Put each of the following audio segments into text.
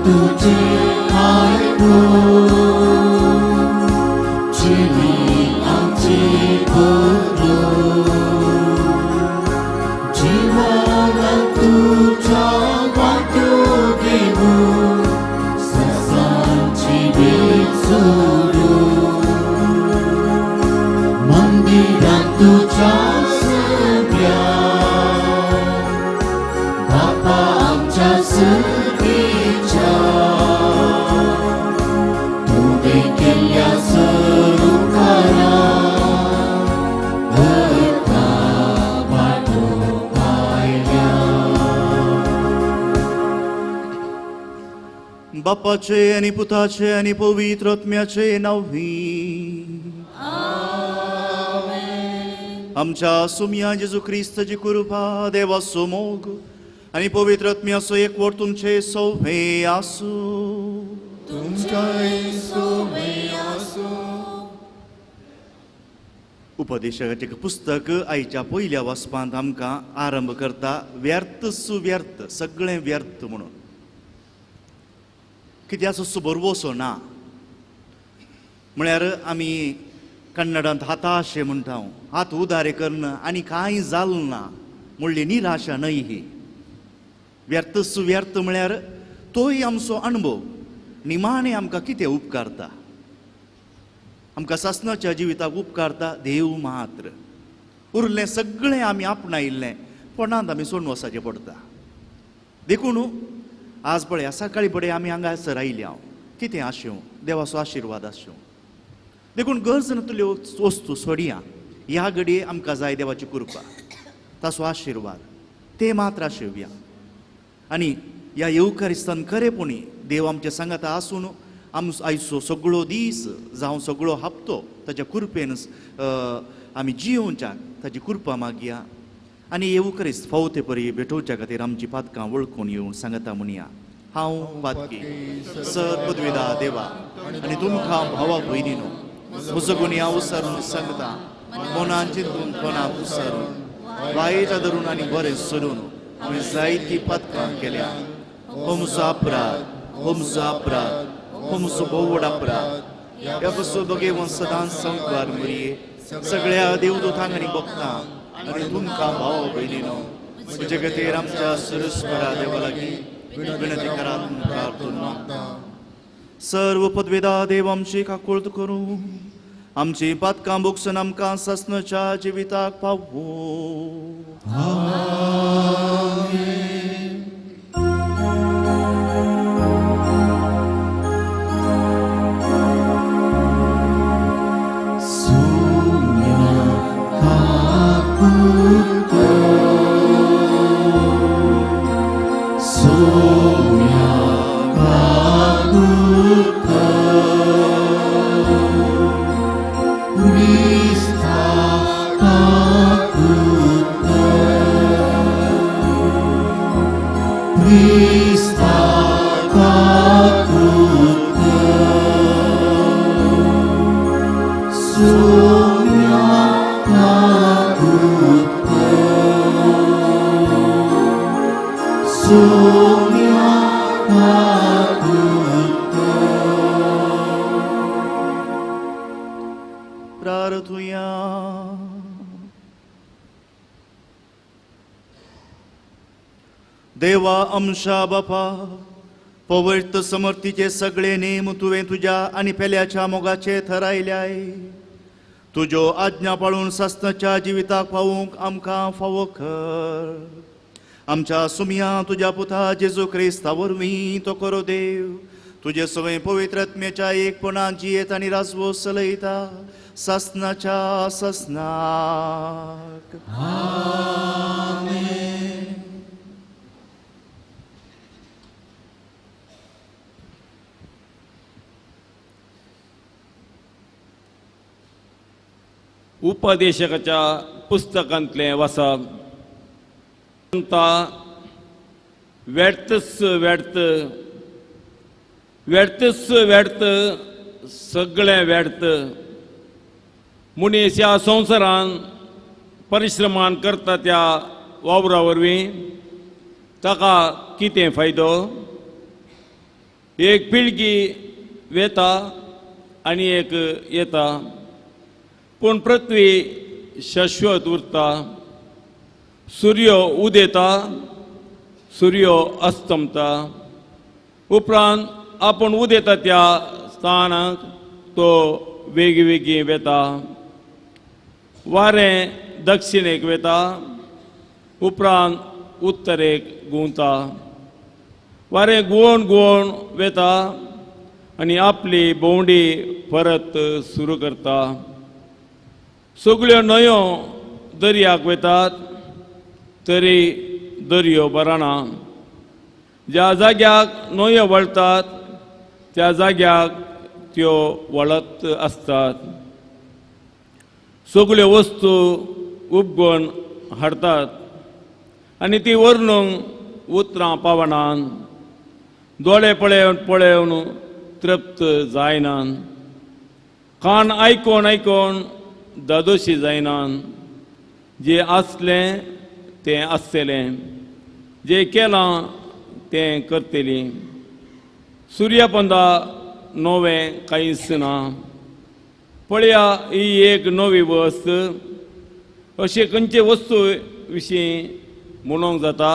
तुझे आयकून जिणी आमची बदलून जिवनात तुज्या वांटो घेवन ससांची वेळ सोडून मंदिरात तुज्या सगळ्या बापा आमच्या सगळीच्या तुवें केल्ल्या सरुकारा भरता वाटूंक आयल्या. बापाचे आनी पुताचे आनी पवित्र आत्म्याचे नांवी. आमच्या सुमया जेजू क्रिस्ताची कृपा, देवाचो मोग आनी पवित्र आत्म्याचो एकवट तुमचे सौभे आसूं. तुमच्याय सुमे आसूं. उपदेशकाचें पुस्तक आयच्या पयल्या वाचपांत आमकां आरंभ करता, व्यर्थ सुव्यर्थ, सगळें व्यर्थ म्हणून. कित्याचो असो बरवसो ना म्हळ्यार आमी कन्नडांत हाताशे म्हणटा, हात उदारे करून आनी कांय जालें ना म्हणली निराशा न्हय ही. व्यर्थ सुव्यर्थ म्हळ्यार तोय आमचो अणभव निमाणें आमकां कितें उपकारता? आमकां सासणाच्या जिविताक उपकारता देव मात्र. उरलें सगळें आमी आपणायिल्लें फोंडांत आमी सोडून वचपाचें पडटा. देखून आज पळया सकाळीं पळय आमी हांगासर आयल्या, कितें आसूं, देवाचो आशिर्वाद आसूं. देखून गरज नातल्यो वस्तू सोडया. ह्या घडये आमकां जाय देवाची कृपा, ताचो आशिर्वाद, ते मात्र आशिवया. आनी ह्या येवकारिस्तान खरेपणी देव आमच्या सांगाता आसून आमचो आयचो सगळो दीस जावं सगळो हप्तो ताच्या कृपेन आमी जियोवच्याक ताची कृपा मागया. आनी येवकारिस्त फावो ते परी भेटोवच्या खातीर आमची पातकां वळखून येवन सांगता म्हणया. हांव पातकी सर पदवेदा देवा आनी तुमकां भावा भयणीनो म्हजो गुन्यांव विसरून सांगता, मनान चिंतून कोणाक विसरून वायट धरून आनी बरें सोडून हांवें जायतीं पातकां केल्या. हो म्हजो अपराध, हो म्हजो अपराध, हो म्हजो भोव व्हड अपराध. ह्या पसून बगेवन सदांच संवसार मुरये सगळ्या देवदूतांक आनी भक्तांक आनी तुमकां भाव भयणीनो म्हजे खातीर आमच्या सुरस्परा देवा लागीं विनंती करात प्रार्थना मागता. सर्व पदवेदा देव आमची काकुळट करूं, आमची पातकां भोगसून आमकां सासणाच्या जिविताक पावूं. सुम्या काकुळट, सुम्या काकुळट, क्रिस्ता काकुळट, क्रिस्ता काकुळट, सुम्या काकुळट, सुम्या काकुळट. प्रार्थुया. देवा आमच्या बापा, पवित्र समर्थीचे सगळे नेम तुवें तुज्या आनी पेल्याच्या मोगाचे थरायल्याय. तुज्यो आज्ञा पाळून सासणाच्या जिविताक पावूंक आमकां फावो कर. आमच्या सुमया तुज्या पुता जेजू क्रिस्ता वरवीं तो करो देव तुजे सगळे पवित्र आत्म्याच्या एकपणान जियेत आनी राजवो चलयता सासणाच्या सासणाक. उपदेशकाच्या पुस्तकांतलें वाचप. व्यर्थच व्यर्थ, व्यर्थच व्यर्थ, सगळें व्यर्थ. मनीस ह्या संवसारान परिश्रमान करता त्या वावरा वरवीं ताका कितें फायदो? एक पिळगी वेता आनी एक येता, पूण पृथ्वी शाश्वत उरता. सूर्य उदेता, सूर्य अस्तमता, उपरांत आपूण उदेता त्या स्थानाक तो वेगवेगळी वेता. वारें दक्षिणेक वेता, उपरांत उत्तरेक घुंवता. वारें घुंवोन घुंवोन वेता आनी आपली भोंवडी परत सुरू करता. सगळ्यो न्हंयो दर्याक वेतात तरी दर्यो भरना. ज्या जाग्याक न्हंयो वळटात त्या जाग्याक त्यो वळत आसतात. सगळ्यो वस्तू उपगून हाडटात आनी ती व्हरून उतरां पावनात. दोळे पळेवन पळेवन तृप्त जायनात, कान आयकोन आयकोन दादोशी जायनात. जें आसलें तें आसतलें, जें केलां तें करतलीं. सुर्यापंदा नवें कांयच ना. पळया ही एक नवी वस्त. अशे खंयचे वस्तू विशीं म्हणूंक जाता?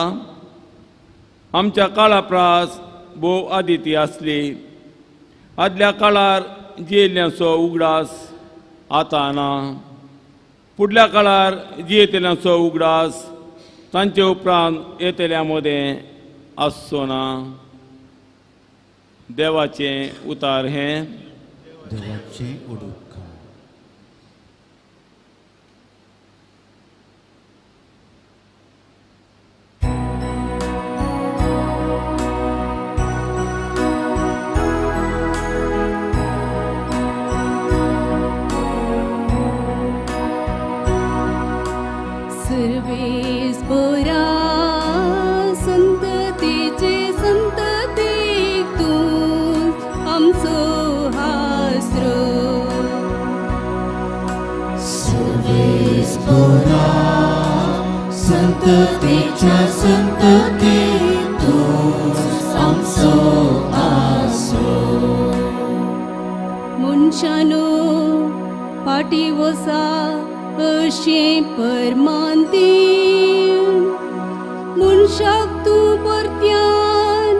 आमच्या काळा प्रास भोव आदी ती आसली. आदल्या काळार जियेल्ल्यांचो उगडास आतां ना. फुडल्या काळार जियेतल्यांचो उगडास तांचे उपरांत येतल्या मदें आसचो ना. देवाचें उतार हें. देवाचें उडूक. संततेच्या संतते तूं आमचो आसरो. मनशानो फाटी वसा अशें परमान दिवन, मनशाक तूं परत्यान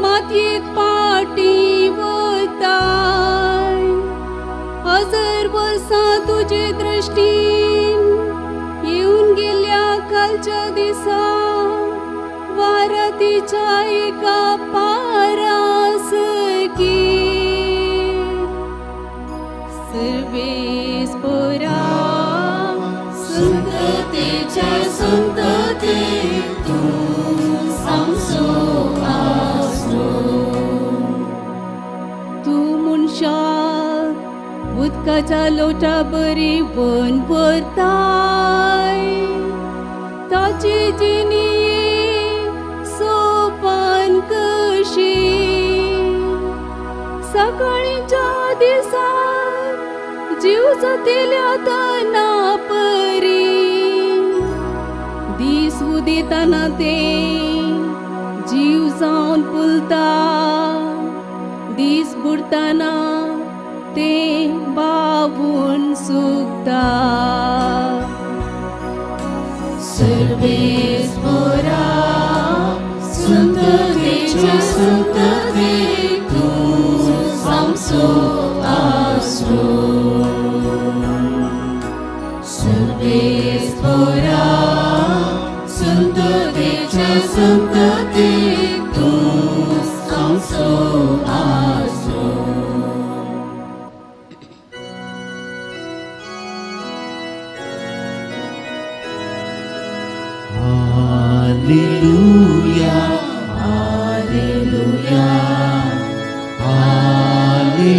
मातयेक फाटी वताय. हजार वर्सां तुजे दृश्टीन येवन गेल्या कालच्या दिसा वारातीच्या एका पारासकी. सर्वेस पोरा संततेच्या संतते तूं आमचो आसरो. तूं मनशाक उदकाच्या लोटा बरी वन व्हरताय, ताची जिणी सोपान कशी. सकाळीच्या दिसाक जीव जातेल्या तना परी, दीस उदेतना ते जीव जावन फुलता, दीस बुडतना ते बावून सुकता. सर्वेस पोरा संततेच्या संतते तूं आमचो आसरो. सर्वेस पोरा संततेच्या संतते तूं आमचो आसरो. Alleluia, alleluia, alleluia,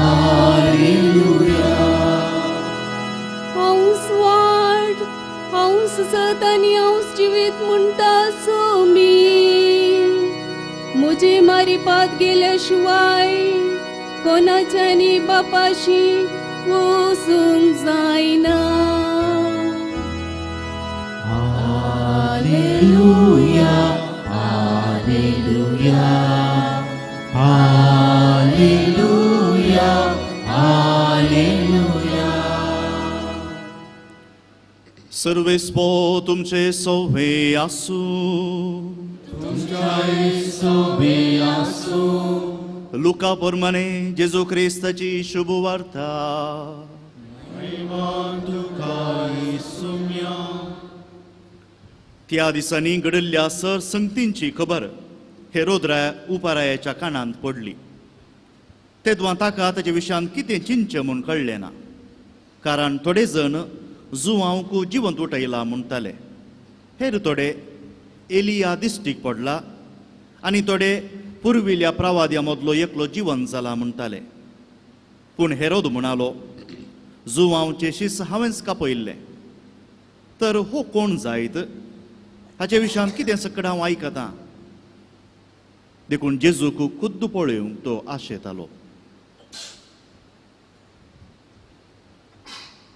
alleluia. हांव वाट, हांव सत आनी हांव जिवीत म्हणटा सोमी. म्हजे मारिपात गेल्या शिवाय कोणाच्यानी बापाशी वचूंक जायना. Alleluia, alleluia, सर्वेस्पो तुमचे सोवे आसूं. लुका प्रमाणे जेजू क्रिस्ताची शुभ वार्ता. त्या दिसांनी घडिल्ल्या सर संगतींची खबर हेरोदराय उपारायाच्या कानांत पडली. तेदवां ताका ताच्या विशयान कितें चिंतचें म्हूण कळ्ळें ना, कारण थोडे जण जुवांक जिवंत उठयला म्हणटाले, हेर थोडे एलिया दिश्टीक पडला आनी थोडे पुर्विल्ल्या प्रवाद्या मदलो एकलो जिवंत जाला म्हणटाले. पूण हेरोद म्हणालो, जुवांवचें शीस हांवेंच कापयल्लें, तर हो कोण जायत हाचे विशयान कितें सकड हांव आयकतां. देखून जेजूक खुद्द पळोवंक तो आशेतालो.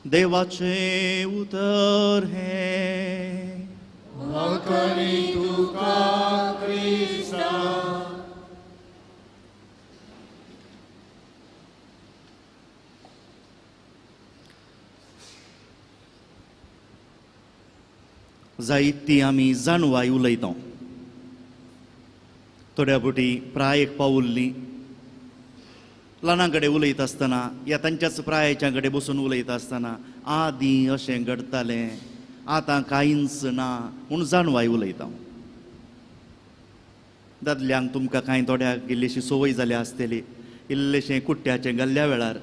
देवाचें उतर हें. जायती आमी जाणवाय उलयता. थोड्या फावटी प्रायेक पावल्ली ल्हानां कडेन उलयता आसतना या तांच्याच प्रायेच्या कडेन बसून उलयता आसतना आदीं अशें घडटालें, आतां कांयच ना म्हूण जाणवाय उलयता. दादल्यांक तुमकां कांय थोड्याक इल्लीशी संवय जाल्या आसतली, इल्लेशें कुट्ट्याचें घाल्ल्या वेळार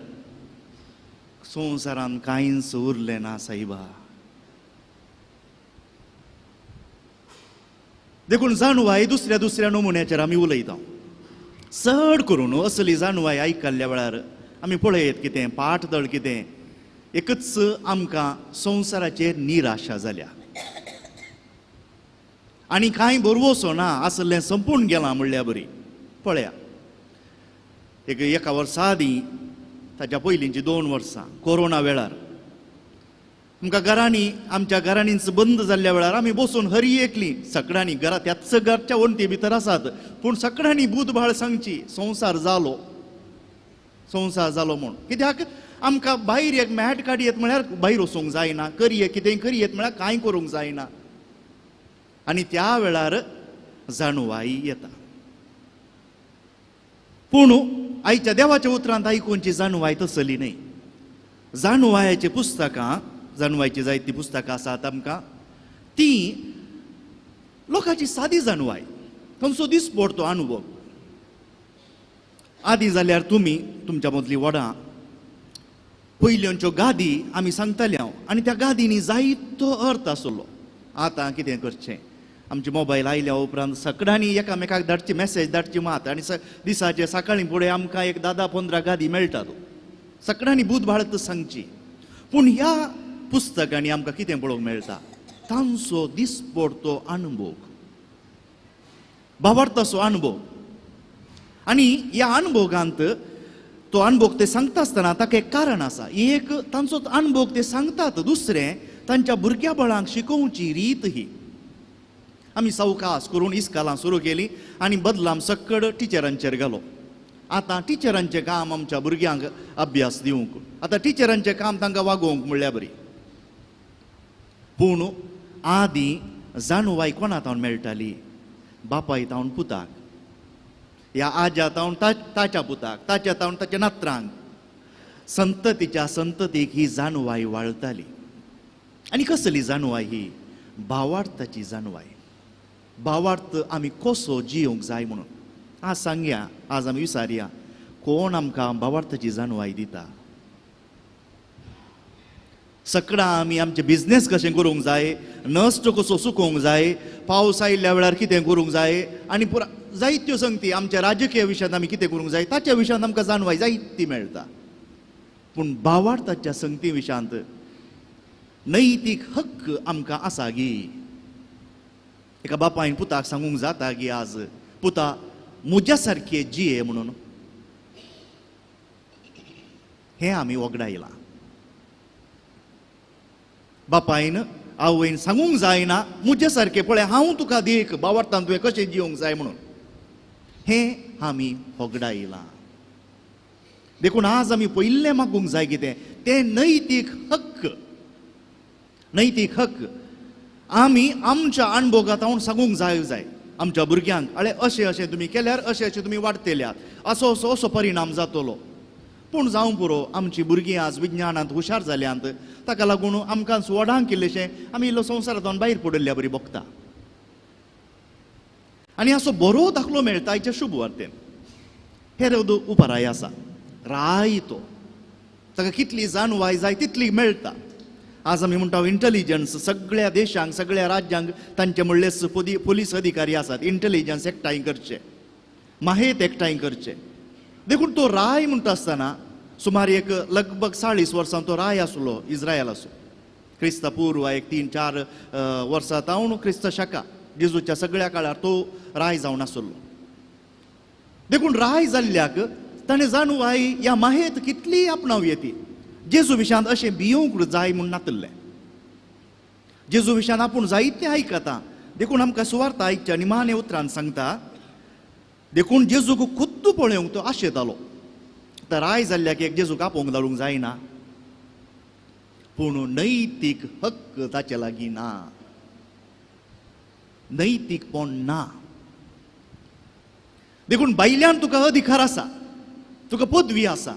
संवसारान कांयच उरलें ना सायबा. देखून जाणवाय दुसऱ्या दुसऱ्या नमुन्याचेर आमी उलयता. चड करून असली जाणवाय आयकल्ल्या वेळार आमी पळयत कितें पाठ दळ कितें एकच आमकां संवसाराचेर निराशा जाल्या आनी कांय बरवसो ना आसलें संपूर्ण गेलां म्हणल्या बरी. पळया एक एका वर्सा आदीं, ताच्या पयलींची 2 वर्सां कोरोना वेळार आमकां घरांनी, आमच्या घरांनीच बंद जाल्ल्या वेळार आमी बसून हरी एकली सगळ्यांनी घरा त्याच घरच्या वण्टी भितर आसात, पूण सगळ्यांनी बुदभाळ सांगची संवसार जालो, संवसार जालो म्हूण. कित्याक आमकां भायर एक मॅट काडयेत म्हळ्यार भायर वचूंक जायना, करये कितें करयेत म्हळ्यार कांय करूंक जायना. आनी त्या वेळार जाणवाय येता. पूण आयच्या देवाच्या उतरांत आयकुची जाणवाय तसली न्हय. जाणवायाची पुस्तकां, जाणवायची जायतीं पुस्तकां आसात आमकां, ती लोकांची सादी जाणवाय, तांचो दिसपडतो अनुभव. आदी जाल्यार तुमी तुमच्या मदलीं व्हडां पयल्यांच्यो गादी आमी सांगताले हांव, आनी त्या गादींनी जायतो अर्थ आसलो. आतां कितें करचें, आमचे मोबायल आयल्या उपरांत सगळ्यांनी एकामेकाक धाडची मॅसेज धाडची मात, आनी दिसाचे सकाळीं फुडें आमकां एक 10-15 गादी मेळटात, सगळ्यांनी बुदभाळत सांगची. पूण ह्या पुस्तकांनी आमकां कितें पळोवंक मेळटा, तांचो दिसपडतो अनुभव, भावार्थाचो अनुभव. आनी ह्या अनुभोगांत तो अनुभव ते सांगता आसतना ताका एक कारण आसा. एक तांचो अनुभव ते सांगतात, दुसरें तांच्या भुरग्या बळांक शिकोवची रीत ही. आमी सावकास करून इस्कालां सुरू केली आनी बदलाम सक्कड टिचरांचेर घालो. आतां टिचरांचें काम आमच्या भुरग्यांक अभ्यास दिवंक, आतां टिचरांचें काम तांकां वागोवंक म्हणल्यार बरी. पूण आदीं जाणवाय कोणा तावन मेळटाली, बापाय तावन पुताक, ह्या आज्या तावन ताच्या पुताक, ताच्या तावन ताच्या नात्रांक, संततीच्या संततीक ही जाणवाय वाळटाली. आनी कसली जाणवाय ही, भावार्थाची जाणवाय. भावार्थ आमी कसो जियोंक जाय म्हणून आज सांगया, आज आमी विचारया, कोण आमकां भावार्थाची जाणवाय दिता? सगळां आमी आमचे बिजनेस कशें करूंक जाय, नश्ट कसो सुकोवंक जाय, पावस आयिल्ल्या वेळार कितें करूंक जाय, आनी पुरा जायत्यो संगती आमच्या राजकीय विशयांत आमी कितें करूंक जाय ताच्या विशयांत आमकां जाणवाय जायती मेळटा. पूण भावार्थाच्या संगती विशयांत नैतीक हक्क आमकां आसा गी? एका बापायन पुताक सांगूंक जाता गी आज, पुता म्हज्या सारके जिये म्हणून? हें आमी वगडायलां. बापायन आवयन सांगूंक जायना म्हज्या सारकें पळय हांव तुका देख भावार्थान तुवें कशें जिवंक जाय म्हणून, हें आमी होगडायलां. देखून आज आमी पयिल्लें मागूंक जाय कितें, तें नैतीक हक्क. नैतीक हक्क आमी आमच्या अणभोगांत हांव सांगूंक जाय जाय आमच्या भुरग्यांक, अळे अशें अशें तुमी केल्यार अशें अशें तुमी वाडटेल्यात, असो असो असो परिणाम जातलो. पूण जावं पुरो, आमची भुरगीं आज विज्ञानांत हुशार जाल्यांत, ताका लागून आमकां व्हडांक इल्लेशें आमी इल्लो संवसारांतल्यान भायर पडिल्ल्या बरी भोगता. आनी असो बरो दाखलो मेळटा आयच्या शुभ वार्तेन. हेरोद उपराय आसा, राय तो, ताका कितली जाणवाय जाय तितली मेळटा. आज आमी म्हणटा इंटेलिजन्स, सगळ्या देशांक सगळ्या राज्यांक तांचे म्हणलेच पोलीस अधिकारी आसात, इंटेलिजन्स एकठांय करचे, माहेत एकठांय करचे. देखून तो राय म्हणटा आसतना सुमार एक लगभग 40 वर्सां तो राय आसलो इस्रायलाचो. क्रिस्ता पूर्व एक 3-4 वर्सां तावन क्रिस्त शाका जेजूच्या सगळ्या काळार तो राय जावन आसलो. देखून राय जाल्ल्याक ताणें जाणवाय ह्या माहेत कितली आपणाव येती. जेजू विशांत अशें भियोंक जाय म्हूण नातिल्लें, जेजू विशांत आपूण जायतें आयकता. देखून आमकां सुवार्थ आयकच्या निमाणे उतरान सांगता, देखून जेजूक खुद्द पळोवंक तो आशेतालो. तर राय जाल्ल्याक एक जेजूक आपोवंक धाडूंक जायना, पूण नैतीक हक्क ताचे लागीं ना, नैतीकपण ना. देखून भायल्यान तुका अधिकार आसा, तुका पदवी आसा,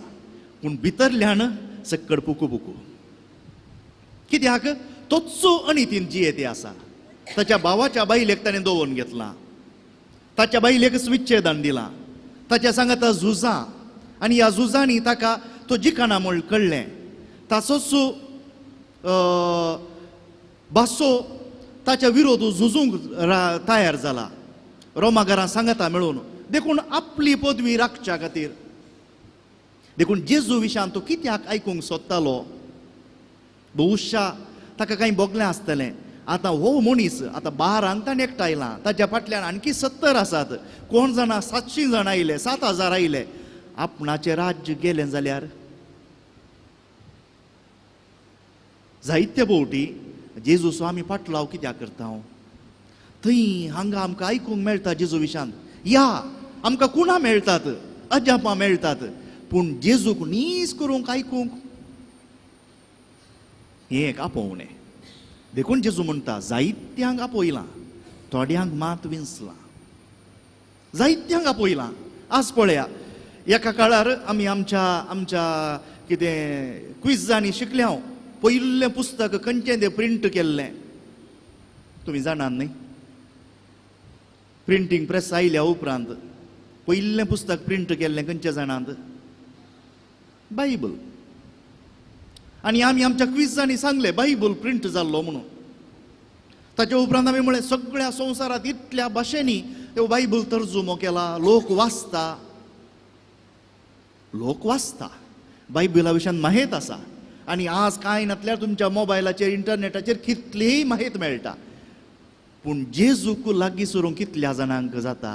पूण भितरल्यान सक्कड पुकू पुकू. कित्याक तोच अनितीन जियेते आसा. ताच्या भावाच्या बायलेक ताणें दवरून घेतलां, ताच्या बायलेकच विच्छेदन दिलां, ताच्या सांगाता झुजां, आनी ह्या झुजांनी ताका तो जिखना म्हूण कळ्ळें. ताचोच बासो ताच्या विरोध झुजूंक तयार जाला, रोमागारां सांगाता मेळून. देखून आपली पदवी राखच्या खातीर, देखून जेजू विशान तो कित्याक आयकूंक सोदतालो, बहुशा ताका कांय भोगलें आसतलें. आतां हो मनीस आतां 12 ताणें एकठांयला, ताच्या फाटल्यान आणखी 70 आसात, कोण जाणा 700 जाण आयले, 7000 आयले. आपणाचें राज्य गेलें जाल्यार जायते भोवटी जेजूचो आमी फाटलाव कित्याक करता. थंय हांगा आमकां आयकूंक मेळटा जेजू विशान, या आमकां कुणां मेळटात, अजापां मेळटात, पूण जेजूक नीस करूंक आयकूंक हें एक आपोवणें. देखून जेजू म्हणटा जायत्यांक आपयलां, थोड्यांक मात विंचलां. जायत्यांक आपयलां. आज पळया, एका काळार आमी आमच्या आमच्या कितें क्विजांनी शिकल्या हांव, पयिल्लें पुस्तक खंयचें तें प्रिंट केल्लें तुमी जाणात न्ही. प्रिंटींग प्रेस आयल्या उपरांत पयिल्लें पुस्तक प्रिंट केल्लें खंयचें जाणात? बायबल. आनी आमी आमच्या क्विजांनी सांगलें बायबल प्रिंट जाल्लो म्हणून. ताच्या उपरांत आमी म्हळें सगळ्या संवसारांत इतल्या भाशेंनी त्यो बायबल तर्जुमो केला, लोक वाचता, लोक वाचता, बायबला विशयान माहेत आसा. आनी आज कांय नातल्यार तुमच्या मोबायलाचेर इंटरनेटाचेर कितलीय माहेत मेळटा. पूण जेजूक लागीं सरूंक कितल्या जाणांक जाता?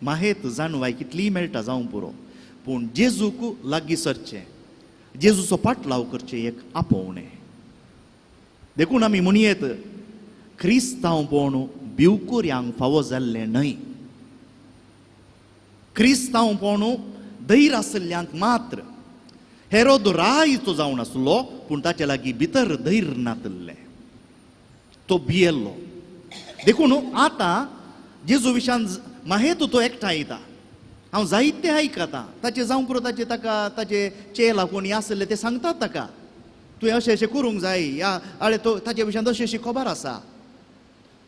माहेत जाणवाय कितलीय मेळटा जावं पुरो, पूण जेजूक लागीं सरचें, जेजूचो पाटलाव करचें एक आपोवणें. देखून आमी म्हणयेत क्रिस्तांवपण भिवकुऱ्यांक फावो जाल्लें न्हय, क्रिस्तांवपण धैर्य आशिल्ल्यांक मात्र. हेरोद रायचो जावन आसलो, पूण ताचे लागीं भितर धैर्य नातिल्लें, तो भियेल्लो. देखून आतां जेजू विशान माहेत तो एकठांय येता, हांव जायते आयकतां ताचें जावं पुरो, ताचे ताका ताचे चेला कोणी आसले ते सांगतात ताका तुवें अशें अशें करूंक जाय, ह्या आळे तो ताचे विशयान अशी अशी खबर आसा.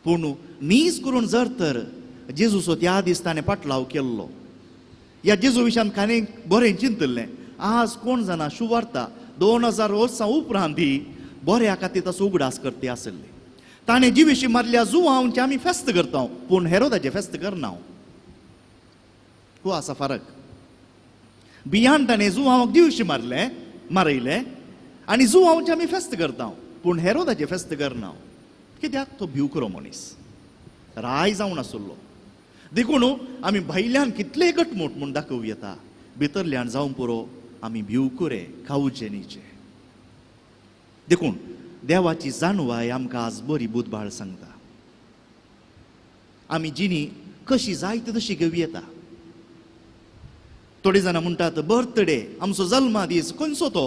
पूण नीज करून जर तर जेजूचो त्या दीस ताणें पाटलाव केल्लो, ह्या जेजू विशयान कांय बरें चिंतिल्लें. आज कोण जाणा शुवार्ता 2000 वर्सां उपरांत ही बऱ्या खातीर ताचो उगडास करती आसली. ताणें जिविशी मारल्या जुवांवचें आमी फेस्त करता, पूण हेरोदाचें फेस्त करना. हो आसा फरक. बियान ताणें जुवांक जिविशी मारलें, मारयलें, आनी जुवांवचें आमी फेस्त करता, पूण हेरोदाचें फेस्त करना. कित्याक? तो भिवकुरो मनीस, राय जावन आसलो. देखून आमी भायल्यान कितले घटमूट म्हूण दाखोवं येता, भितरल्यान जावं पुरो आमी भिवकुरे खावचेनीचे. देखून देवाची जाणवाय आमकां आज बरी बुदबाळ सांगता. आमी जिणी कशी जाय ती तशी घेवं येता. थोडीं जाणां म्हणटात बर्थडे आमचो जल्मा दीस खंयचो तो?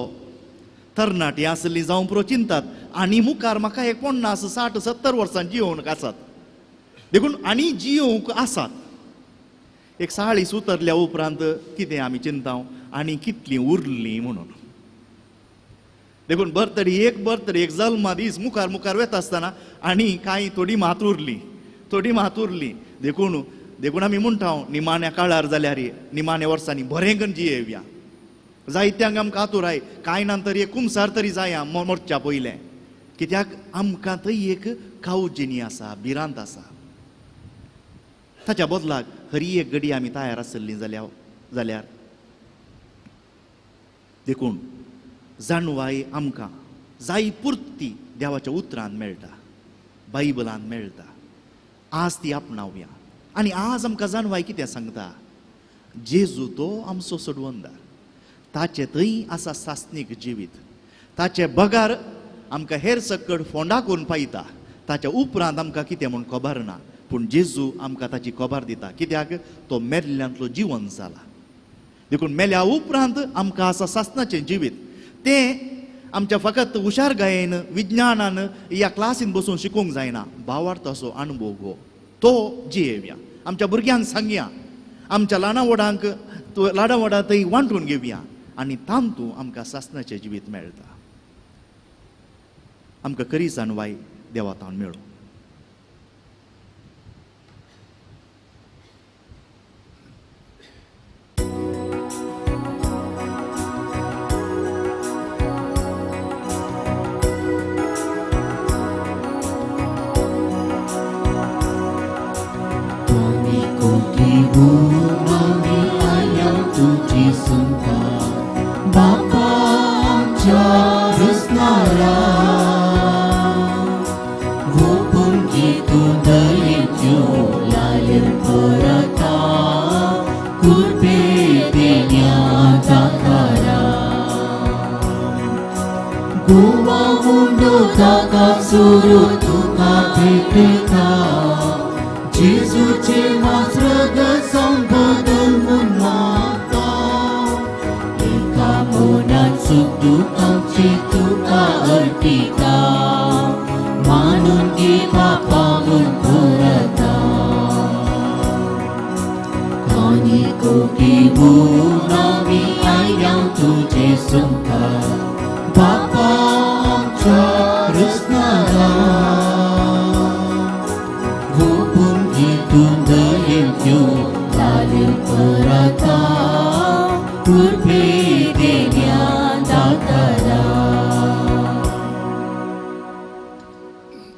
तरणाटी आसली जावं पुरो चिंतात आनी मुखार म्हाका एक 50 60 70 वर्सां जियोवंक आसात, देखून आनी जियोवंक आसात. एक 40 उतरल्या उपरांत कितें आमी चिंता आनी कितलीं उरलीं म्हणून. देखून बर्थडे एक बर्थडे एक जल्मा दीस मुखार मुखार वेता आसतना आनी कांय थोडी मात उरली, थोडी मात उरली. देखून देखून आमी म्हणटा निमाण्या काळार जाल्यार निमाण्या वर्सांनी बरें करून जियेवया. जायत्यांक आमकां आतुराय कांय ना तरी एक कुमसार तरी जाया मोरच्या पयलें, कित्याक आमकां थंय एक कावजेनी आसा, भिरांत आसा. ताच्या बदलाक हरी एक घडी आमी तयार आसली जाल्यार देखून जाणवाय आमकां जाय पुर्ती देवाच्या उतरान मेळटा, बायबलान मेळटा. आज ती आपणावया. आनी आज आमकां जाणवाय कितें सांगता? जेजू तो आमचो सोडवणदार, ताचे थंय आसा सासणीक जिवीत. ताचे बगार आमकां हेर सकट फोंडा करून पायता, ताच्या उपरांत आमकां कितें म्हूण खबर ना, पूण जेजू आमकां ताची खबर दिता. कित्याक? तो मेल्ल्यांतलो जिवन जाला. देखून मेल्या उपरांत आमकां आसा सासणाचें जिवीत. तें आमच्या फकत हुशार गायेन विज्ञानान ह्या क्लासीन बसून शिकूंक जायना. भावार्थाचो अणभव हो, तो जियेवया. आमच्या भुरग्यांक सांगया, आमच्या ल्हाना व्हडांक लाडा व्हडां थंय वांटून घेवया आनी तांतू आमकां सासणाचें जिवीत मेळटा. आमकां खरी जाणवाय देवा तावन मेळूं.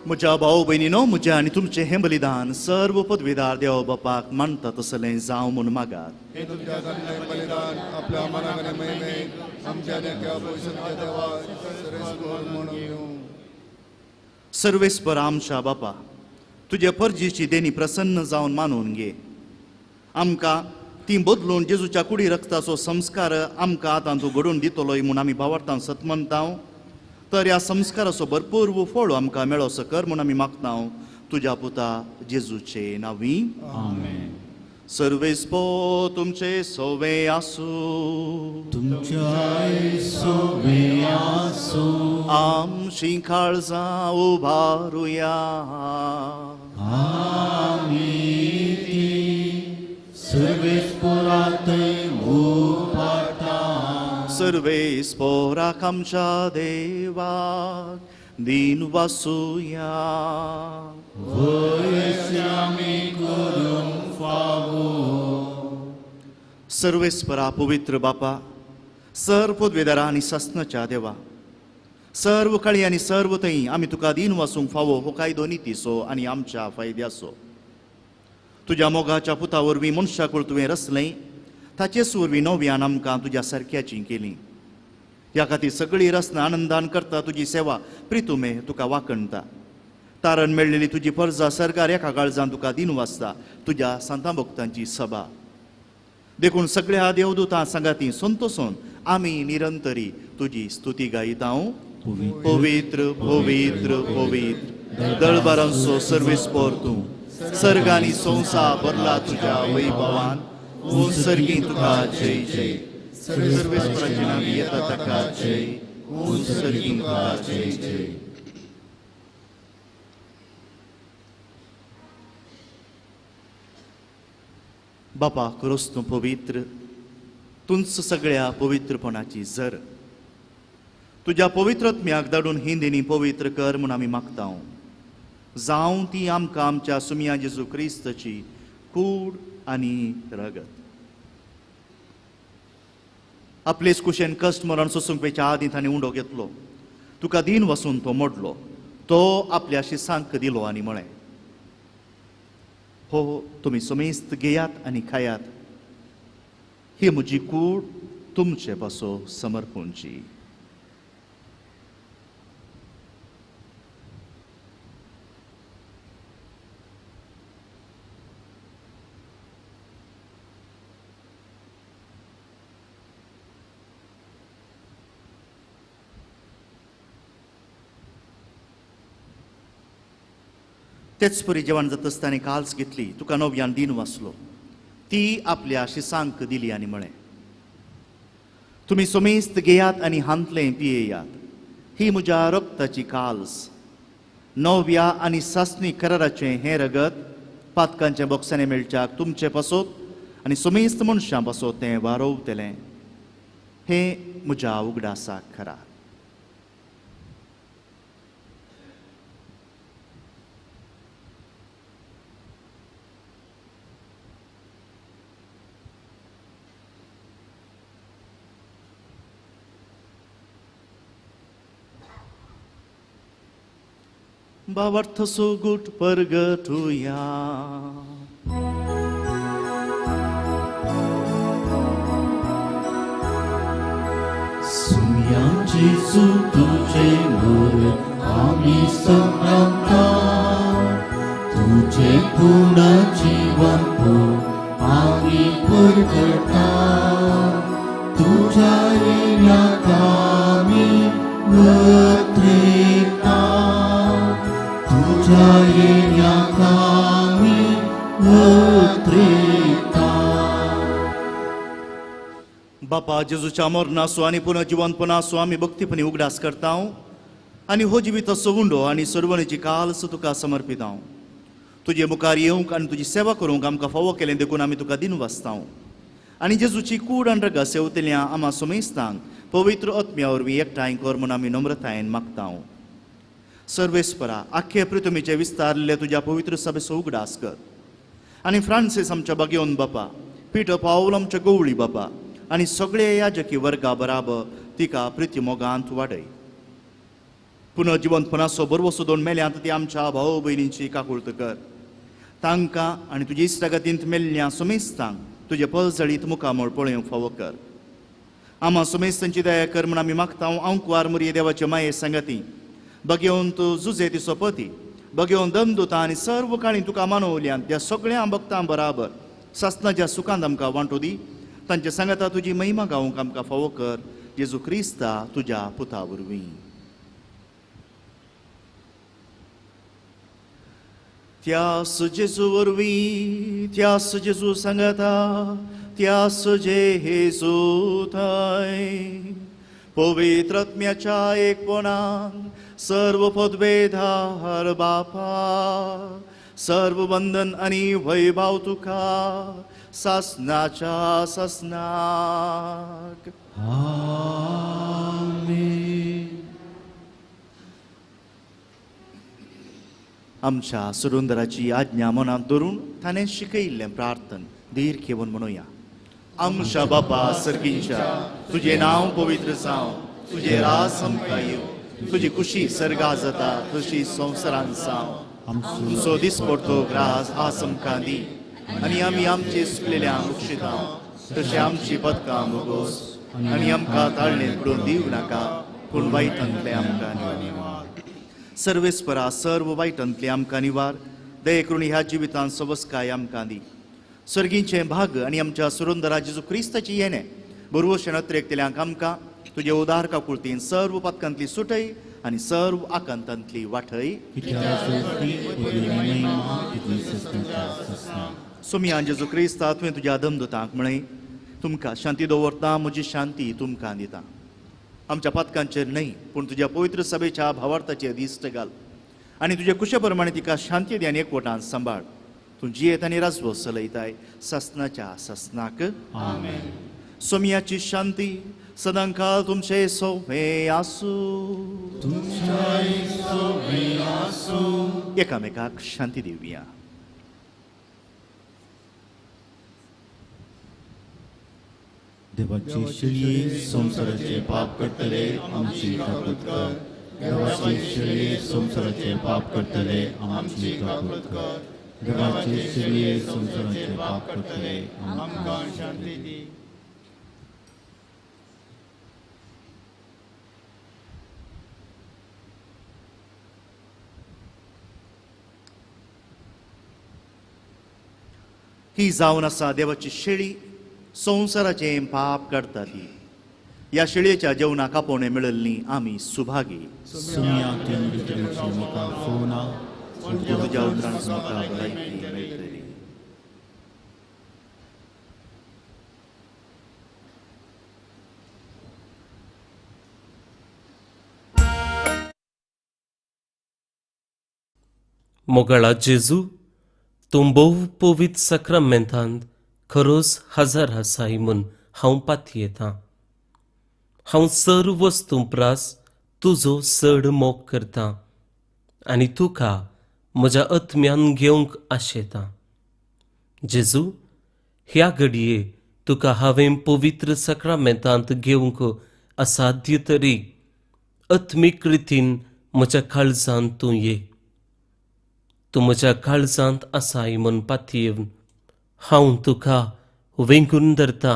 म्हज्या भाव भयणीनो, म्हज्या आनी तुमचें हें बलिदान सर्व पदवीदार देव बापाक मानता तसलें जावं म्हूण मागात. हे तुमच्या जाल्लें बलिदान आपल्या मनाक आनी महिमेक आमच्या देवा. सर्वेस्पर आमच्या बापा, तुज्या परजीची देणी प्रसन्न जावन मानून घे. आमकां ती बदलून जेजूच्या कुडी रक्ताचो संस्कार आमकां आतां तूं घडोवन दितलोय म्हूण आमी भावार्थान सत मानता. तर ह्या संस्काराचो भरपूर फळ आमकां मेळोसो कर म्हूण आमी मागता तुज्या पुता जेजूचे नांवी. आमेन. सर्वेस्पर तुमचे सोवे आसूं. तुमच्याय सोवे आसूं. आमची काळजां उबारुया. आमी ती सर्वेस्परांतय उबारता. सर्वेस्पराक आमच्या देवाक दिन वासुया. वयस आमी करूंक फावो. सर्वेस्परा पवित्र बापा, सर्व पदवेदारा आनी सासणाच्या देवा, सर्व काळी आनी सर्व थंय आमी तुका दिन वासूंक फावो हो कायदो नितीचो आनी आमच्या फायद्याचो. तुज्या मोगाच्या पुता वरवीं मनशाकूळ तुवें रचलें, ताचेच वरवीं नव्यान आमकां तुज्या सारक्याची केली. ह्या खातीर सगळी रचना आनंदान करता तुजी सेवा प्रितुमे तुका वाकणता. तारण मेळ्ळेली तुजी परजा सरकार एका काळजान तुका दिन वाचता तुज्या सांतां भक्तांची सभा. देखून सगळ्या देवदूतां सांगाती संतोषून आमी निरंतरी तुजी स्तुती गायता. पवित्र पवित्र पवित्र दळबारांचो सर्वेस्पर तूं, सर्ग आनी संवसार भरला तुज्या वैभवान. सर्गी तुका जय जय. सर्वेस्पराचे नांव येता ताका जय. उत्सर्गी तुका जय जय. बापा क्रोस तूं पवित्र, तुंच सगळ्या पवित्रपणाची जर. तुज्या पवित्रत्म्याक धाडून हिंदीनी पवित्र कर म्हूण आमी मागता. जावं ती आमकां आमच्या सुमया जेजू क्रिस्ताची कूड आनी रगत. आपलेच कुशेन कश्ट मरण सोसूंक पेच्या आदीं ताणें उंडो घेतलो, तुका दीन वसून तो मोडलो, तो आपल्या शिसांक दिलो आनी म्हळें, हो तुमी समेस्त घेयात आनी खायात, ही म्हजी कूड तुमचे पासो समर्पूंची. तेच परी जेवण जाता आसतना काल्स घेतली, तुका नव्यान दीन वाचलो, ती आपल्या शिसांक दिली आनी म्हळें, तुमी समेस्त घेयात आनी हांतलें पियेयात, ही म्हज्या रक्ताची काल्स, नव्या आनी सासणी कराराचें हें रगत पातकांच्या बोक्सांनी मेळच्याक तुमचे पासत आनी समेस्त मनशां पासत तें वारोवतलें. हें म्हज्या उगडासाक खरा. भावार्थ सोगूट परगटुया. सुम्या जेजू तुझे मोर आमी संभ्रमता, तुझे पूर्ण जीवन पो आमी परगटा, तुझ्या येण्याक आमी वत्रेता, तुझ्या येण्याक आमी वत्रेता. बापा जेजूच्या मरणाचो आनी पुनर्जिवंतपणाचो आमी भक्तीपणी उगडास करता आनी हो जिविताचो उंडो आनी सर्वणीची काल्स तुका समर्पिता. तुजे मुखार येवंक आनी तुजी सेवा करूंक आमकां फावो केलें देखून आमी तुका दिन वाचता आनी जेजूची कूड आनी रगत सेवतल्या आमा समेस्तांक पवित्र आत्म्या वरवीं एकठांय कर म्हूण आमी नम्रतायेन मागता. सर्वेस्परा आख्खे पृथ्वीचे विस्तारले तुज्या पवित्र सभेचो उगडास कर आनी फ्रांसीस आमच्या बागेवन बापा, पिटर पावल आमच्या गवळी बापा आनी सगळे याजकी वर्गा बराबर तिका प्रिती मोगांत वाडय. पुनर्जिवंतपणाचो बरवसो दोन मेल्यांत ती आमच्या भाव भयणींची काकुळत कर. तांकां आनी तुजे इश्टागतींत मेल्ल्या समेस्तांक तुजे पलजळीत मुखामळ पळोवंक फावो कर. आमा समेस्तांची दया कर म्हूण आमी मागता. आंकवार मुरये देवाचे माये सांगाती बगेवन तूं जुजे तिचो पती, बगेवन दमदुता आनी सर्व काळी तुका मानवल्यान त्या सगळ्या भक्तां बराबर सासनाच्या सुखांत आमकां वांटो दी. तांचे सांगाता तुजी महिमा गावंक आमकां फावो कर, जेजू क्रिस्ता तुज्या पुता वरवीं. त्यास जेजू वरवीं, त्यास जेजू सांगाता, त्यास जेजू थंय पवित्र आत्म्याच्या एकपणान सर्व पदवेधार बापा, सर्व वंदन आनी वैभाव तुका सासनाच्या सासनाक. आमेन. आमच्या सुरुंदराची आज्ञा मनांत धरून ताणें शिकयिल्लें प्रार्थन धीर घेवन म्हणुया. आमच्या बापा सर्गींच्या, तुजें नांव पवित्र जावं, तुजें राज आमकां येवं, तुजी खुशी सर्गा जाता तशी संवसारांत जावं. तुमचो दिसपडतो ग्रास आज आमकां दी आनी आमी आमचे चुकलेल्यांक बक्षिता तशें आमची पदकां भोगोस आनी आमकां ताळणेंत पडून दिवं नाका, पूण वायटांतलें आमकां निवार. सर्वेस्परा सर्व वायटांतलें आमकां निवार, दये करून ह्या जिवितांत सवस्काय आमकां दी. सर्गींचें भाग आनी आमच्या सुरुंदरा जेजू क्रिस्ताची येणें बरवशें अत्रेकतल्यांक आमकां तुजे उदार काकुळतीन सर्व पातकांतली सुटय आनी सर्व आकांतांतली वाटय. सोमिया जेजू क्रिस्ता तुवें तुज्या दमदुतांक म्हळें, तुमकां शांती दवरता, म्हजी शांती तुमकां दिता. आमच्या पातकांचेर न्हय पूण तुज्या पवित्र सभेच्या भावार्थाचेर दिश्ट घाल आनी तुज्या कुशे प्रमाणे तिका शांती दी आनी एकवटान सांबाळ. तूं जियेत आनी राजवो चलयताय सासनाच्या सासनाक. आमेन. सोमयाची शांती सदांकाळ तुमचे सोवे आसूं. एकामेकाक शांती दिवया. देवाची शेळी संवसाराचे पाप करतले आमची काकूत कर. देवाची शेळी संवसाराचे पाप करतले आमची काकूत कर. देवाची शेळी संवसाराचे पाप करतले आमकां शांती दी. ही जावन आसा देवाची शेळी संवसाराचें पाप काडटा ती. ह्या शेळयेच्या जेवणाक आपोवणें मेळिल्ली आमी सुभागी. तुज्या उतरान म्हाका भलायकी मेळटली. मोगाळा जेजू, तूं भोव पवित्र साक्रामेंतांत खरोच हजार आसाय म्हूण हांव पातयेतां. हांव सर्व वस्तूं प्रास तुजो चड मोग करतां आनी तुका म्हज्या आत्म्यान घेवंक आशेतां. जेजू, ह्या घडये तुका हांवें पवित्र साक्रामेंतांत घेवंक असाध्य तरी आत्मीक रितीन म्हज्या काळजांत तूं ये. तूं म्हज्या काळजांत आसाय म्हूण पातयेवन हांव तुका वेंगून धरता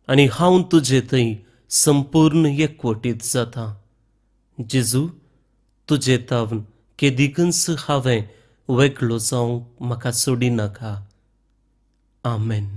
आनी हांव तुजे थंय संपूर्ण एकवटीत जाता. जेजू, तुजे तावन केदिकूच हांवें वेगळो जावंक म्हाका सोडिनाका. आमेन.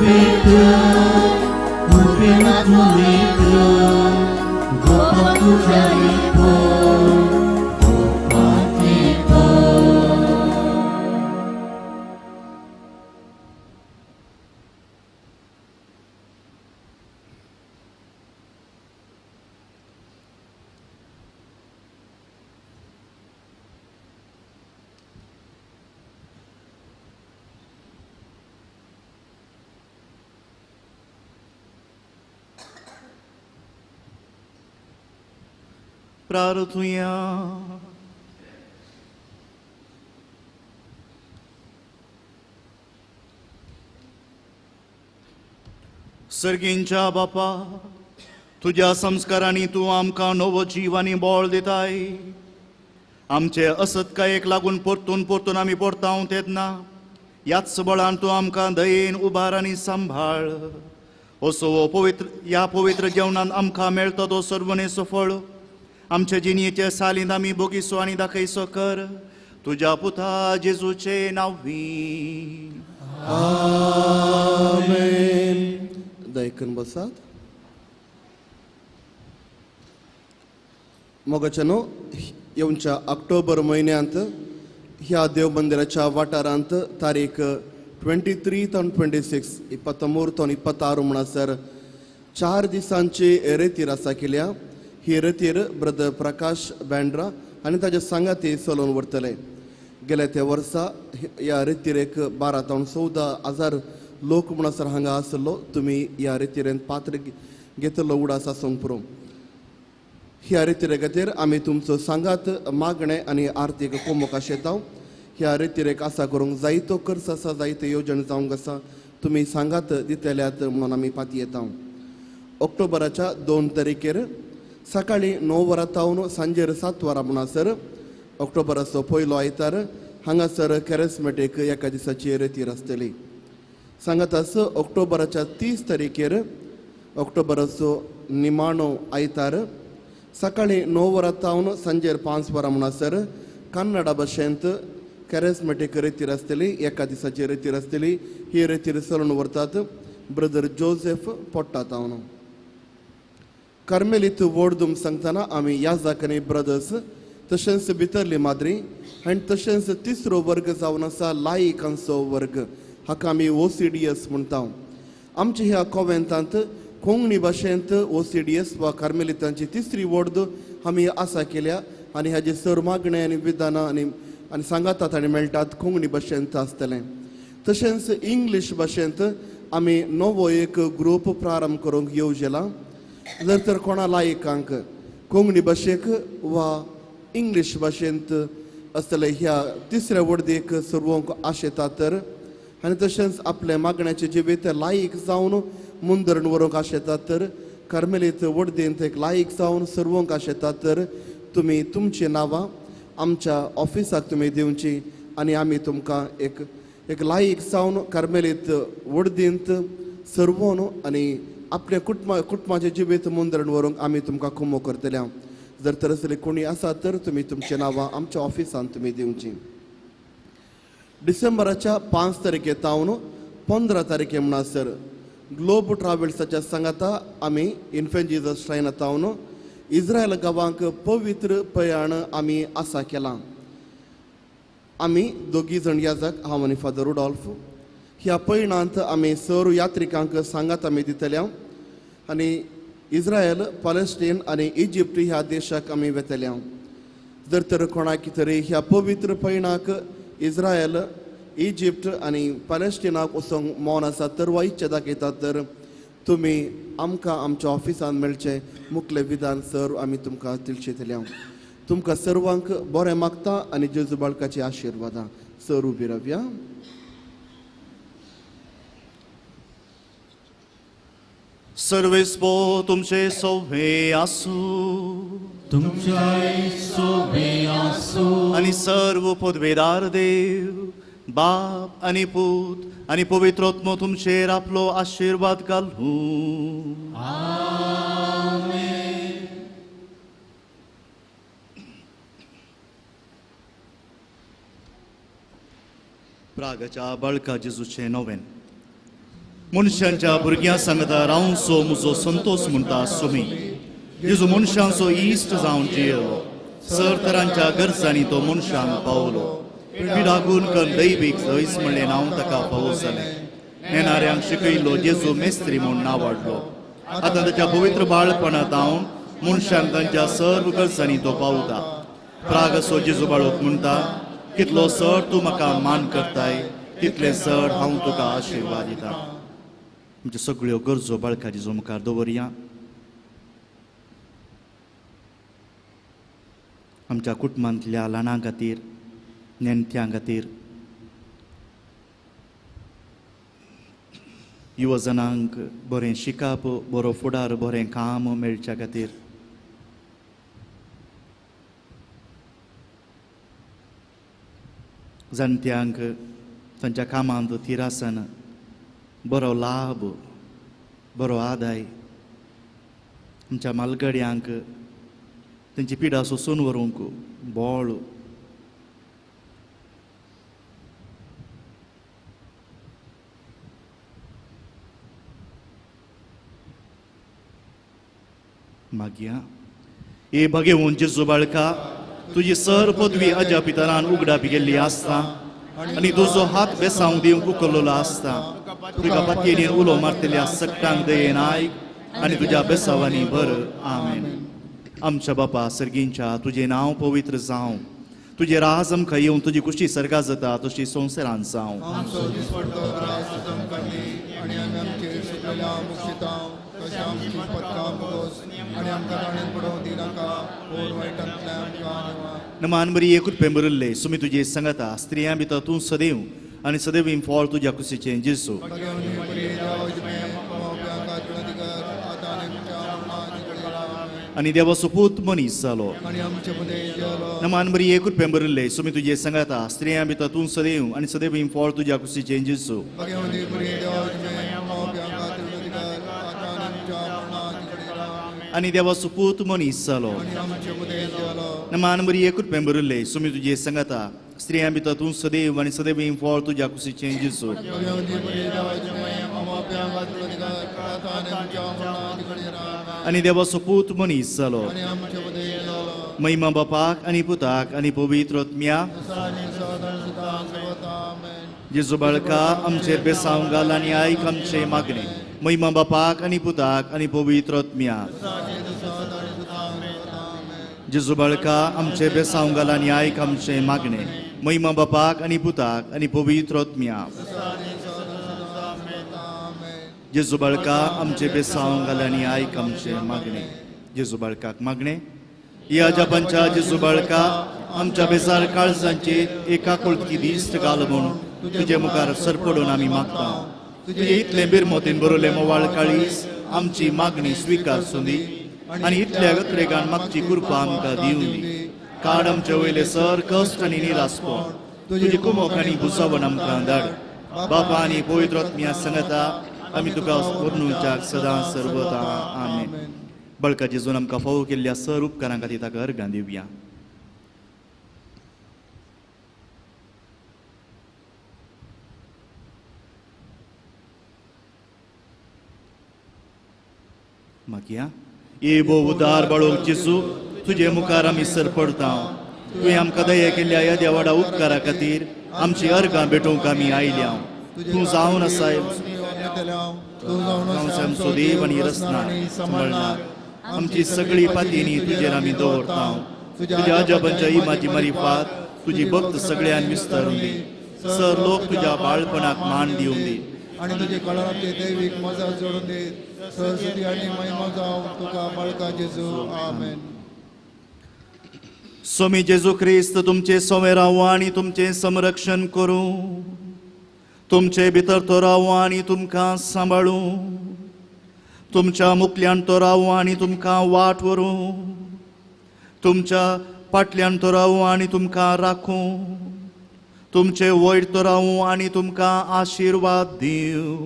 Better. प्रार्थुया. सर्गींच्या बापा, तुज्या संस्कारांनी तूं आमकां नवो जीव आनी बळ दिताय. आमचे असत्कायेक लागून परतून परतून आमी परतावं तेन्ना ह्याच बळान तूं आमकां दयेन उबार आनी सांबाळ. असो हो पवित्र ह्या पवित्र जेवणान आमकां मेळटा तो सर्वनेचो फळ आमचे जिणेचे सालींत आमी बोगीसो आनी दाखयसो कर तुज्या पुता जेजूचे नांवी. आमेन. दयकन बसात. मोगाच्यानो, येवच्या ऑक्टोबर म्हयन्यांत ह्या देव मंदिराच्या वाठारांत तारीख 23 तावन 26 23 तावन 26 म्हणसर 4 दिसांची रेतीर आसा केल्या. ही रेतीर ब्रदर प्रकाश बँड्रा आनी ताजे सांगाती चलोवन व्हरतले. गेल्या त्या वर्सा ह्या रेतिरेक 12 तावन 14 हजार लोक म्हणसर हांगा आसलो. तुमी ह्या रेतिरेन पात्र घेतलो उडास आसूंक पुरो. ह्या रेतिरे खातीर आमी तुमचो सांगात मागणें आनी आर्थीक कोमोक आशेता. ह्या रेतिरेक आसा करूंक जायतो खर्च आसा, जायते येवजण जावंक आसा. तुमी सांगात दितल्यात म्हणून आमी पातयेता. ऑक्टोबराच्या 2 तारखेर सकाळीं 9 वरां तावन सांजेर 7 वरां म्हणसर ऑक्टोबराचो पयलो आयतार हांगासर कॅरेस्मेटीक एका दिसाची रेतीर आसतली. सांगात ऑक्टोबराच्या 30 तारखेर ऑक्टोबराचो निमाणो आयतार सकाळीं 9 वरां तावन सांजेर 5 वरां म्हणसर कन्नडा भाशेंत कॅरेस्मेटीक रेतीर आसतली. एका दिसाची रेतीर आसतली. ही रेतीर चलोवन व्हरतात ब्रदर जोसेफ पोट्टा तावन. कार्मेलीत वोडदूम सांगतना आमी याजाक आनी ब्रदर्स तशेंच भितरली माद्री आनी तशेंच तिसरो वर्ग जावन आसा लायिकांचो वर्ग, हाका आमी OCDS म्हणटा. आमच्या ह्या कोवेंतांत कोंकणी भाशेंत OCDS वा कार्मेलितांची तिसरी वोर्द आमी आसा केल्या आनी हाजे सर मागणें आनी विधानां आनी आनी सांगातात आनी मेळटात कोंकणी भाशेंत आसतलें. तशेंच इंग्लीश भाशेंत आमी नवो एक ग्रूप प्रारंभ करूंक येवजेला. जर तर कोणा लायकांक कोंकणी भाशेक वा इंग्लीश भाशेंत आसतले ह्या तिसऱ्या वर्दीक सर्वोंक आशेता तर आनी तशेंच आपल्या मागण्याचे जिवीत लायक जावन मुंदरण व्हरूंक आशेतात तर कार्मेलीत वर्दींत एक लायक जावन सर्वोंक आशेतात तर तुमी तुमचीं नांवां आमच्या ऑफिसाक तुमी दिवची आनी आमी तुमकां एक एक लायक जावन कार्मेलीत वर्दींत सर्वोन आनी आपल्या कुटुंबाचें जिवीत मुंदरण व्हरूंक आमी तुमकां कुमो करतले. जर तर असले कोणी आसा तर तुमी तुमचीं नांवां आमच्या ऑफिसान तुमी दिवची. डिसेंबराच्या 5 तारखे तावन 15 तारखे म्हणसर ग्लोब ट्रॅव्हल्साच्या सांगाता आमी इन्फंट जीजस श्रायना तावन इस्रायल गांवांक पवित्र प्रयाण आमी आसा केलां. आमी दोगी जण याजक, हांव आनी फादर रुडॉल्फ. ह्या पयणांत आमी सर यात्रिकांक सांगात आमी दितले आनी इस्रायल, पॅलेस्टीन आनी इजिप्ट ह्या देशाक आमी वेतले. जर तर कोणाक तरी ह्या पवित्र पयणाक इस्रायल, इजिप्ट आनी पॅलेस्टिनाक वचूंक मौन आसा तर वा इच्छा दाखयतात तर तुमी आमकां आमच्या ऑफिसान मेळचें मुखलें विधान सर आमी तुमकां तिळशेतले. तुमकां सर्वांक बरें मागता आनी जेजू बाळकाची आशिर्वादां. सर उबी रावया. सर्वेस्पो तुमचे सोभे आसूं, तुमच्याय सोभे आसूं. आनी सर्व पदवेदार देव बाप आनी पूत आनी पवित्र आत्मो तुमचेर आपलो आशिर्वाद घालूं. आमेन. प्रागच्या बाळका जेजूचें नोवेन. मनशांच्या भुरग्यां सांगता रावंचो म्हजो संतोश म्हणटा सुमी. जेजू मनशांचो इश्ट जावन जियेलो. सर तरांच्या गरजांनी तो मनशांक पावलो. पिडागून कन दैवीक जैस म्हणलें नांव ताका फावो जालें. नेणाऱ्यांक शिकयलो जेजू मेस्त्री म्हूण नांव वाडलो. आतां ताच्या पवित्र बाळपणांत हांव मनशांक तांच्या सर्व गरजांनी तो पावता. प्राग असो जेजू बाळोक म्हणटा, कितलो सर तूं म्हाका मान करताय तितलें सर हांव तुका आशिर्वाद दिता. आमच्यो सगळ्यो गरजो बाळका जेजू मुखार दवरया. आमच्या कुटुंबांतल्या ल्हानां खातीर, नेणट्यां खातीर, युवजनांक बरें शिकप, बरो फुडार, बरें काम मेळच्या खातीर, जाणट्यांक तांच्या कामांत थिरासन बरो लाभ, बरो आदाय, आमच्या मालगड्यांक तांची पिडा सोसून व्हरूंक बळ, मागया. ए भगेवन जेजू बाळका, तुजी सर पदवी अजा पितरान उगडापी गेल्ली आसता आनी तुजो हात बेसावंक दिवंक उखल्लो आसता. तुका पातयेन उलो मारतल्या सगटांक दयेन आयक आनी तुज्या बेसावांनी भर. आमेन. आमच्या बापा सर्गींच्या, तुजें नांव पवित्र जावं, तुजें राज आमकां येवन, तुजी कुशी सर्गा जाता तशी संवसारांत जावं. नमान बरी एकूच पेंबरुल्ले सुमी तुजे सांगता, स्त्रियां भितर तूं सदैव आनी सदैव फळ तुज्या कुशीचें जेजू. आनी देवा सुपूत मनीस जालो. नमान बरी एकूच पेंबरुल्ले सुमी तुजे सांगता, स्त्रियां भितर तूं सदैव आनी सदैव फळ तुज्या कुशीचें जेजू. आनी देवा सुपूत मनीस जालो. नमान बरी एकूच पेंबरुल्ले सुमी तुजे सांगता, स्त्रियां भितर तूं सदैव आनी सदैव फळ तुज्या कुशीचें जेजू. आनी देवा सुपूत मनीस जालो. महिमा बापाक आनी पुताक आनी पवित्र आत्म्या. जेजू बाळका, आमचेर बेसांव घाल आनी आयक आमचें मागणें. महिमा बापाक आनी पुताक आनी पवित्र आत्म्या. जेजू बाळका, आमचेर बेसांव घाल आनी आयक आमचें मागणें. महिमा बापाक आनी पुताक आनी पवित्र आत्म्या. जेजू बाळका, आमचे बेसांव घाल आनी आयक आमचें मागणें. जेजू बाळकाक मागणें. ह्या जपांच्या जेजू बाळका, आमच्या बेजार काळजांचेर एका कोळकी दिश्ट घाल म्हूण तुजे मुखार सरपडून आमी मागता. तुजे इतलें बिरमोतीन बरोवलें मोवाळ काळीस आमची मागणी स्विकार सुंदी आनी इतल्या अत्रेगान मागची कृपा आमकां दिवं दी. काड आमचे वयले सर कश्ट आनी निरासपण, तुजी कुमोक आनी भुजावण आमकां धाड. बापा आनी पवित्र आत्म्या सांगता आमी तुका वर्णुच्याक सदां सर्वता. आमेन. बळका जेजून आमकां फावो केल्ल्या सर उपकारां खातीर ताका अर्गां दिवया. मागया. ए भोव उदार बाळोक जेजू, तुजे मुखार आमी सर पडता. तुवें आमकां दया केल्ल्या ह्या देवाडा उपकारा खातीर आमची अर्गां भेटोवंक आमी आयल्या. तूं जावन आसाय आमचो देव आनी रचना सांबाळणार. आमची सगळी पातयेनी तुजेर आमी दवरता. तुज्या अजाबांच्या इमाजी मारिफात तुजी भक्त सगळ्यान विस्तारून दी. सर लोक तुज्या बाळपणाक मान दिवन दी आनी तुजे कळांतली दैवीक मजा जोडून दी. सरस्वती आनी महिमा जावं तुका बाळका जेजू. आमेन. स्वामी जेजू क्रिस्त तुमचे सोमे रावो आनी तुमचें संरक्षण करूं. तुमचे भितर तो रावो आनी तुमकां सांबाळूं. तुमच्या मुखल्यान तो रावो आनी तुमकां वाट व्हरूं. तुमच्या फाटल्यान तो रावो आनी तुमकां राखूं. तुमचे वयर तो रावूं आनी तुमकां आशिर्वाद दिवं.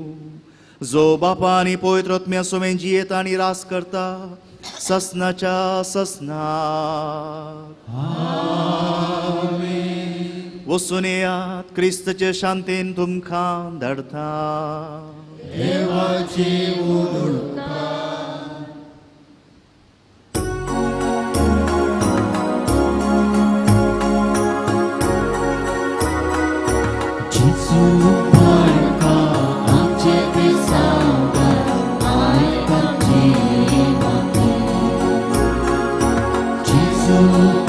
जो बापा आनी पवित्र आत्म्या सोमें जियेता आनी रास करता ससनाच्या ससनाक. वचून येयात, क्रिस्तचे शांतीन तुमकां धाडटा. देवाची उदकार. जेजू बाळका आमचे बेसांगार आयक आमची मागणी. जेजू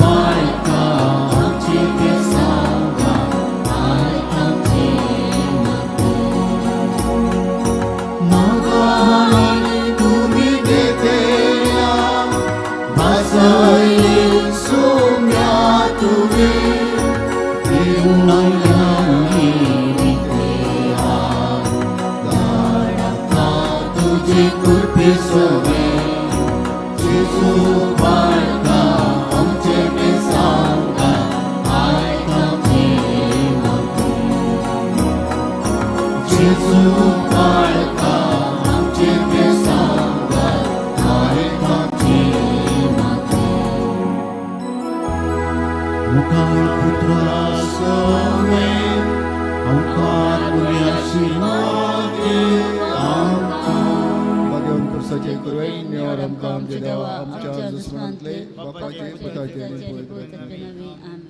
बाळका आमचे बेसांगार आयक आमची मागणी. मागाने तुमी देतेल्या भासयले सोम्या तुवे तुझे कृपे सोवे. जेजू बाळका आमचे बेसांगार आयक आमची मागणी. जेजू बाळका आमचे बेसांगार आयक आमची मागणी. मुखार पुत्रा सोवे अंकार आशीर्वाद आमकां. भाग्यवान पुरसाचे कुरवै निवार आमकां आमच्या देवा आमच्या दुस्मनांतले बापाचे पुताचे आनी पवित्र आमेन.